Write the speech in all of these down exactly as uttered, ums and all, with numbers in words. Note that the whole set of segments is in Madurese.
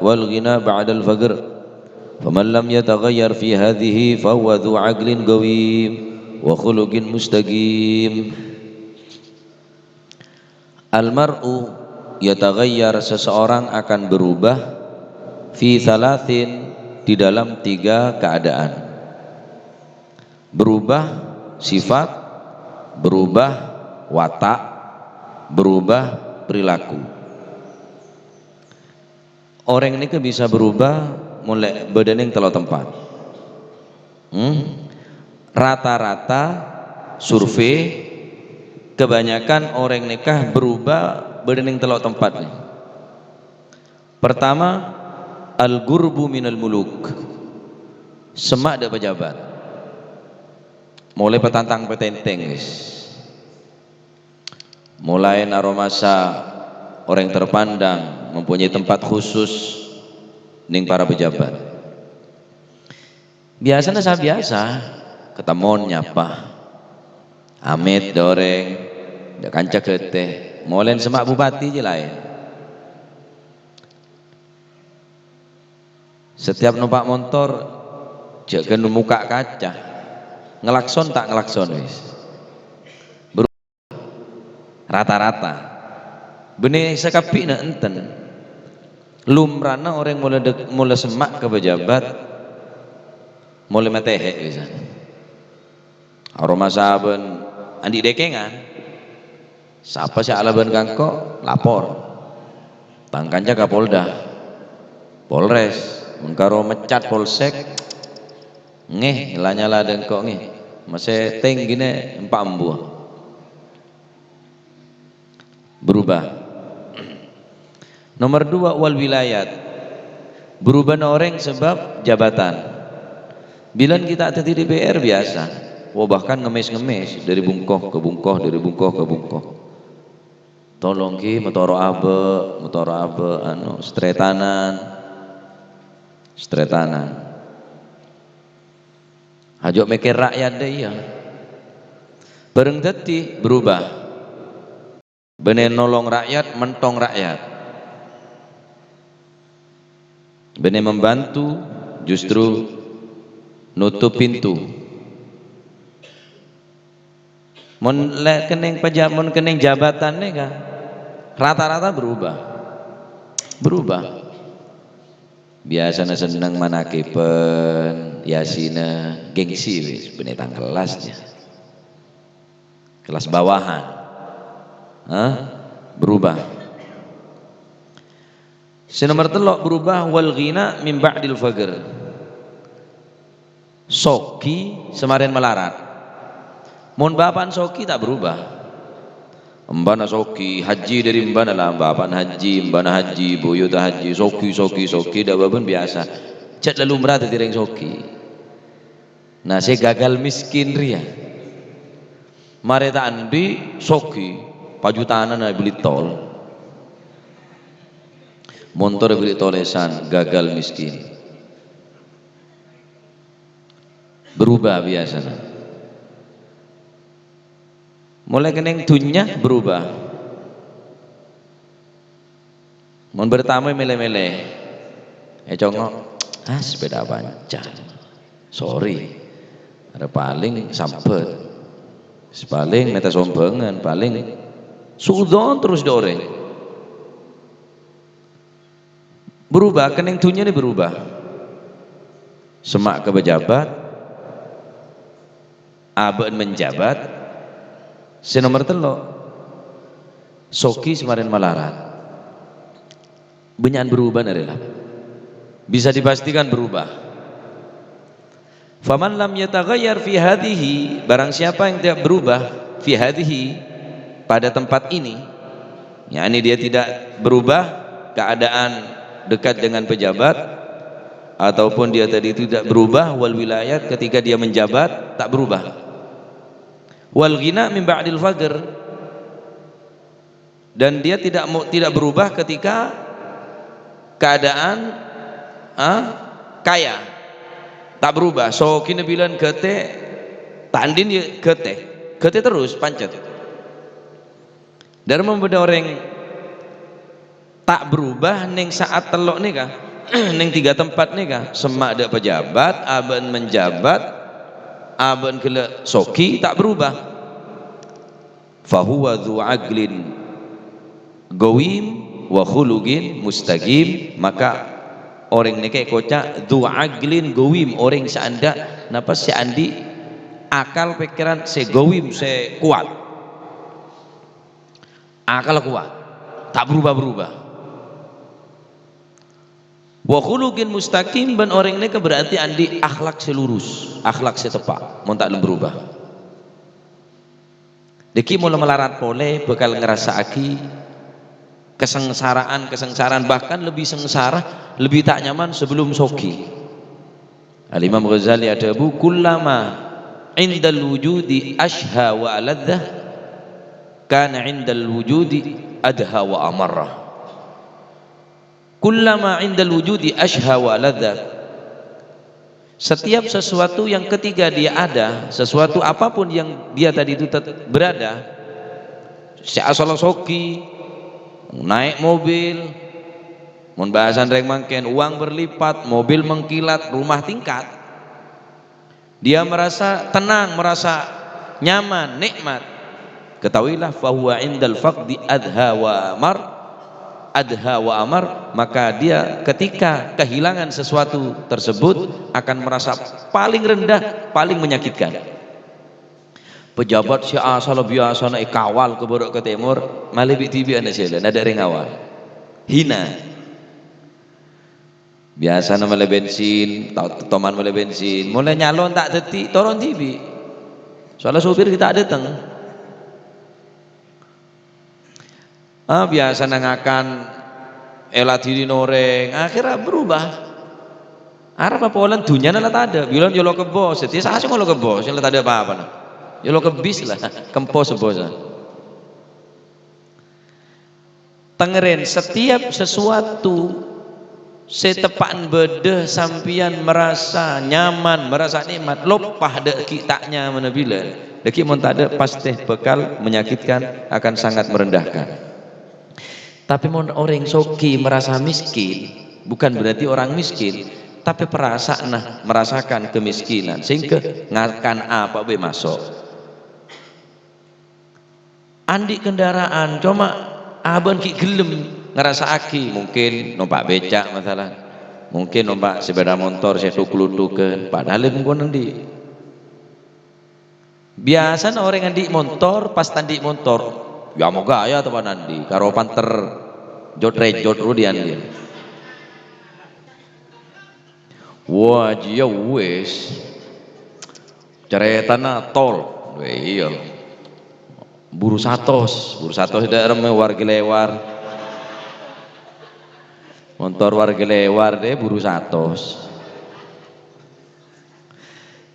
والغنى بعد الفقر. فمن لم يتغير في هذه فهو ذو عقل قويم وخلق مستقيم. Al-mar'u yataghayyar, seseorang akan berubah, fi thalathin, di dalam tiga keadaan. Berubah sifat, berubah watak, berubah perilaku. Orèng nèka bisa berubah molaè bâdâ nèng tello tempat. Hmm? Rata-rata survei, kebanyakan orèng nèka berubah bâdâ nèng tello tempat nè. Pertama, al-ghurbu minal muluk. Semma' dâ' pejabat. Molaè patantang patèntèng, wis. Molaè aromasa orèng terpandang, mempunyai tempat khusus nèng para pejabat. Biyasana sa-biyasa, katemmo nyapa. Amèt dâ' orèng, dâ' kanca ghâtè. Molaè semma' bupati jâ laèn. Setiap nompa' montor, jhâ' ghân mokka' kaca. Ngelakson ta' ngelakson, wis. Bro, rata-rata. Bânnè sakabbhina enten. Lumrana orèng molaè dâk-, molaè semma' ka pejabat, molaè matèhè' bisa. Aromasa bân andi' dèkèngan. Sapa sè alabân ka engko', lapor. Tang kanca Kapolda, Polres, mon karo mecat Polsek, ngè, la nyala dâ' engko' ngè. Masè tèngghina empa' embuwâ. Berubah. Nomor dua, wal wilayat. Berubahna orèng sabâb jabatan. Bilân kita dhâddhi D P R biyasa. Wah, bahkan ngemmès-ngemmès, dâri bungko ka bungko, dâri bungko ka bungko. Tolong, Ki, matoro' abâ', matoro' abâ', anu, stretanan. Stretanan. Ajjhâ' mèkkèr ra'yat dâ' iyâ. Bârâng dhâddhi berubah. Bânnè nolong ra'yat, mentong ra'yat. Bânnè membantu, justru nutup pintu. Mon lè-, kennèng peja-, mon kennèng jabatan nèka, rata-rata berubah. Berubah. Biyasana senneng manakiban, yasina, gengsi wis, bânnè tang kellas jâ. Kelas bawahan. Hah? Berubah. Sè nomer tello' berubah, wal ghina min ba'dil faqr. Soghi samarèn malarat. Mon bapa'na soghi ta' berubah. Embana soghi, haji dâri embana la, bapa'na haji, embana haji, buyutta haji, soghi, soghi, soghi, dâ' bâbâna biyasa. Cè' la lumra dhâddhi rèng soghi. Nah, sè gagal miskin rèya. Marè ta' andi', soghi, pajutanana beli tol. Montor beli tolèsan, gagal miskin. Berubah biyasana. Molaè kennèng dhunnya berubah. Mon bertamoy mèlè-mèlè, ècongo', "Ah, sepeda panca. Sorry. Arè palèng sambet. Palèng mènta sombhângan, palèng su'udzon terros dâ' orèng." Berubah, kennèng dhunnya nè berubah. Semma' ka pejabat, abâ'na menjabat. Sè nomer tello', soghi samarèn malarat. Bânnya'an berubah narèla. Bisa dipastikan berubah. Faman lam yataghayyar fi hadhihi, barang siapa yang tidak berubah, fi hadhihi, pada tempat ini, yakni dia tidak berubah keadaan dekat dengan pejabat, ataupun dia tadi tidak berubah, wal wilayat, ketika dia menjabat, tak berubah. Wal ghina min ba'dil faqr, dan dia tidak mau, tidak berubah ketika keadaan, ah, kaya. Tak berubah. Soghina bilân ghâtè, ta' andi' yâ ghâtè. Ghâtè terros, pancet. Dâri mon bâdâ orèng Ta' berubah neng sa'at tello' nèka, neng tiga tempat nèka, semma' dâ' pejabat, abâ'na menjabat, abâ'na ghellâ' soghi, ta' berubah. Fahuwa dzu aqlin qawim wa khuluqin mustaqim, maka orèng nèka èkoca' dzu aqlin qawim, orèng sè andi', napa, sè andi' akal pèkkèran sè qawim, sè kowat. Akal kowat, ta' berubah-berubah. Wa khuluqin mustaqim, bân orèng nèka berarti andi' akhlak sè lurus, akhlak sè teppa', mon ta' lem berubah. Dhâggi' mon la malarat polè bhâkal ngrasa'aghi kasangsaraan-kasangsaraan, bahkan lebbi sangsara, lebbi ta' nyaman sebelum soghi. Al-Imam Ghazali adhâbu, "Kullama indal wujudi ashha wa aladhdha, kana indal wujudi adha wa amarra." "Kullama indal wujudi ashha wa aladhdha." Setiap sesuatu yang ketika dia ada, sesuatu apapun yang dia tadi itu tet-, berada, sè asalla soghi, naik mobil, mon bhâsana rèng mangkèn, uang berlipat, mobil mengkilat, rumah tingkat, dia merasa tenang, merasa nyaman, nikmat. Ketahuilah, fahuwa indal faqdi adha wa amar, adha wa amar, maka dia ketika kehilangan sesuatu tersebut akan merasa paling rendah, paling menyakitkan. Pejabat sè asalla biyasana èkawal ka bârâ' ka tèmor, malè bi'-dhibi'ân sè la, nadâ' rèng awal. Hina. Biyasana mellè bensin, ta-, toman mellè bensin, molaè nyalon ta' dhâddhi, toron dhibi'. Soalnya sopir ghi' ta' dâteng. Ah, biyasana ngakan èladhini orèng, akhirnya berubah. Arapa polana dhunnyana la tadâ', bilân yâ lo' ka bos, dhâddhi sasè ngolo' ka bos, la tadâ' pa-apana. Yâ lo' ka bis la, kempos bos. Tengèrèn, setiap sesuatu sè teppa'na bâdâ sampèyan merasa nyaman, merasa nikmat, loppa dâ' ghi' ta' nyamana bilân, dâ' ghi' mon tadâ', pastè bhâkal menyakitkan, akan sangat merendahkan. Tapè mon orèng soghi merasa miskin, bukan berarti orang miskin, tapè perasaanna merasakan kemiskinan, sehingga ngakan apa bhâi maso'. Andi' kendaraan, coma abâ'na ghi' ghellem ngrasa'aghi, mungkin nompa' beca', masalan. Mungkin nompa' sepeda motor sè thuk-luthughân, padahal mon andi'. Biyasana orèng andi' montor, pas ta' andi' montor, ya moga ya teppa'na andi', karo panter jot-rejot ro diyan. Wah, jiyâ wis. Carètana tol. Weh, iyâ. Buru satos, buru satos dâ' remma warga lèwar. Montor warga lèwar dâ' buru satos.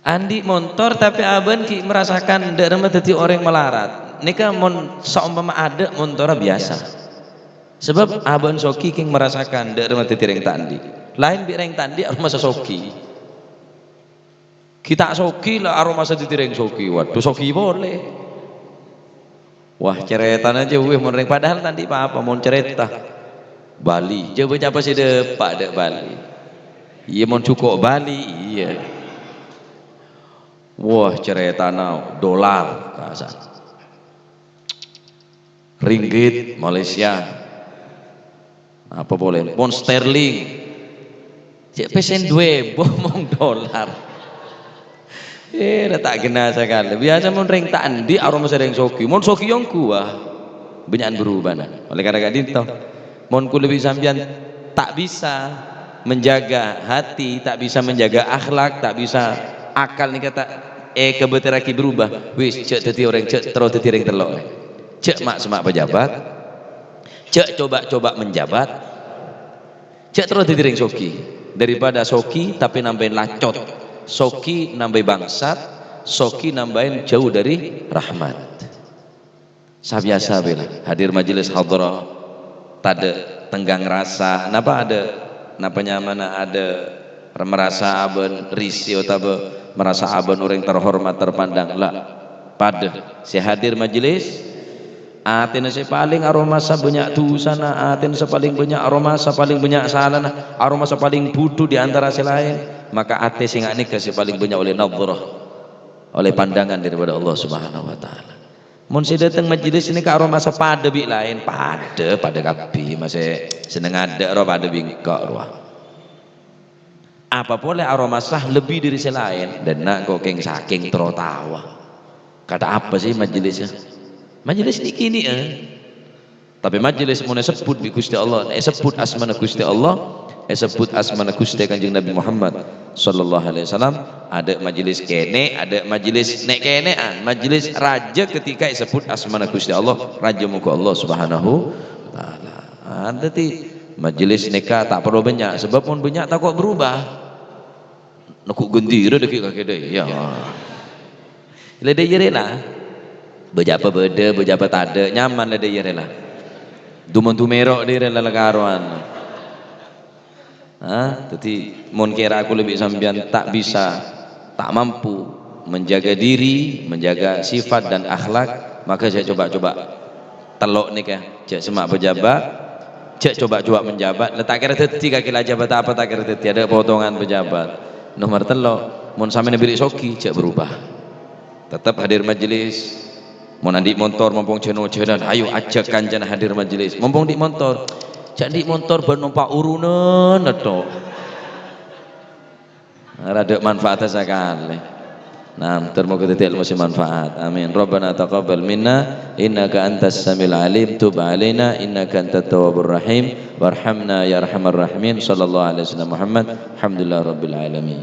Andi' montor, tapè abâ'na ghi' merasakan dâ' remma dhâddhi orèng malarat. Nèka mon saompama adâ' montorra biyasa. Sabâb abâ'na soghi kèng merasakan dâ' remma dhâddhi rèng ta' andi'. Laèn bi' rèng ta' andi' aromasa soghi. Ghi' ta' soghi la aromasa dhâddhi rèng soghi. Waduh, soghi polè. Wah, carètana jiyâ wis mon rèng, padahal ta' andi' pa-apa mon carèta. Bali, jhâ' bâca apa sè dâpa' dâ' Bali. Iyâ, mon jhuko' Bali, iyâ. Wah, carètana dolar, bahasa. Ringgit Malaysia. Apa polè? Pound sterling. Cè' pèssèna duwâ èbu mon dolar. Eh, la ta' ghenna sakalè. Biyasa mon rèng ta' andi' aromasa rèng soghi. Mon soghi ongghu, wah, bânnya'an berubahna. Oleh karena ka'dinto, mon kaulâ bi' sampèyan ta' bisa menjaga hati, ta' bisa menjaga akhlak, ta' bisa, akal nèka ta' èkabâtèrraghi berubah, wis, jhâ' dhâddhi orèng, jhâ' terro dhâddhi rèng tello'. Jhâ' ma'-, semma' pejabat, jhâ' coba-coba menjabat, jhâ' terro dhâddhi rèng soghi. Daripada soghi tapè nambâi lacot, soghi nambâi bangsat, soghi nambâi jhâu dâri rahmat. Sabiyasa bhâi la, hadir majelis hadrah, tadâ' tenggang rasa. Napa adâ', napa nyamana adâ' merasa abâ'na risih otabâ merasa abâ'na orèng terhormat, terpandang? La, padâ. Sè hadir majelis, Atèna sè palèng aromasa bânnya' dusana, atèna sè palèng bânnya' aromasa palèng bânnya' salana, aromasa palèng budhu di antara sè laèn, maka atè sè nga' nèka sè palèng bânnya' ollè nadhrah, ollè pandangan daripada Allah Subhanahu wa Ta'ala. Mon sè dâteng majelis nèka aromasa padâ bi' laèn, padâ, padâ kabbhi, masè senneng adâ' ro padâ bi' engko' rowa. Apa polè aromasa lebbi dhâri sè laèn? Dâ' enna' ko' kèng-sakèng terro taowa. Kata apa sih majelisnya? Majelis nèkè nèka. Tapè majelis mon èsebbhut bi' Ghustè Allah, èsebbhut asmana Ghustè Allah, èsebbhut asmana Ghustè Kanjeng Nabi Muhammad sallallahu alaihi wasallam, adâ' majelis kènè', adâ' majelis nè'-kènè'an, majelis rajâ ketika èsebbhut asmana Ghustè Allah, rajâ mongghu Allah Subhanahu wa Ta'ala. Ah, dhâddhi majelis nèka ta' parlo bânnya', sabâb mon bânnya' tako' berubah. Neggu' ghândhira dhâggi' kakè dâ' iyâ. Lè dâ' iyâ rèla. Bâjâ apa bâdâ, bâjâ apa tadâ', nyaman lè dâ' iyâ rèla. Dumon-dumèro' dâ' iyâ rèla la karowan. Hah? Dhâddhi, mon kèra kaulâ bi' sampèyan ta' bisa, ta' mampu menjaga diri, menjaga sifat dan akhlak, maka jhâ' coba-coba. Tello' nèka, jhâ' semma' pejabat, jhâ' coba-coba menjabat. La ta' kèra dhâddhi kakè la jabat apa ta' kèra dhâddhi, adâ' potongan pejabat. Nomer tello', mon sampèyan bâri' soghi, jhâ' berubah. Tetep hadir majelis. Mon andi' montor, mompong jhân-ojhânan, ayo ajhâk kancana hadir majelis. Mompong andi' montor, jhâ' andi' montor bân nompa' urunan, netto. Ora adâ' manfaatnya sakalè. Nah, ter moga dhâddhi ilmu sè manfaat. Amin. Rabbana taqabbal minna innaka antas samiul alim, tub alaina innaka antat tawwabur rahim, warhamna ya arhamar rahimin. Sallallahu alaihi wasallam Muhammad. Alhamdulillah rabbil alamin.